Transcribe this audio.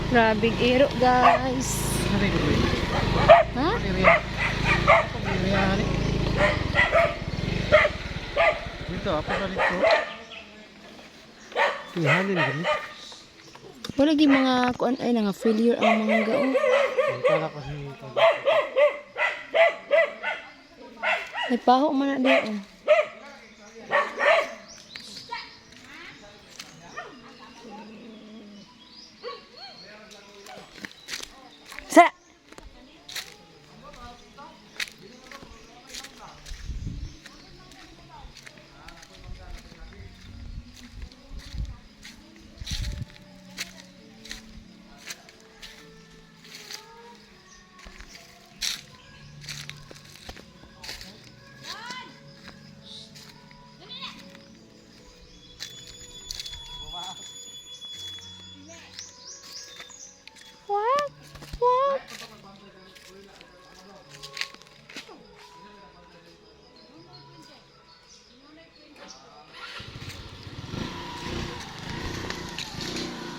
Grabe iro, guys. Ha? Dito, ako na dito. Ihalin gani. Wala gi mga kuan ay nga failure ang mangga oh. Ang kala kasi May paho man na di oh.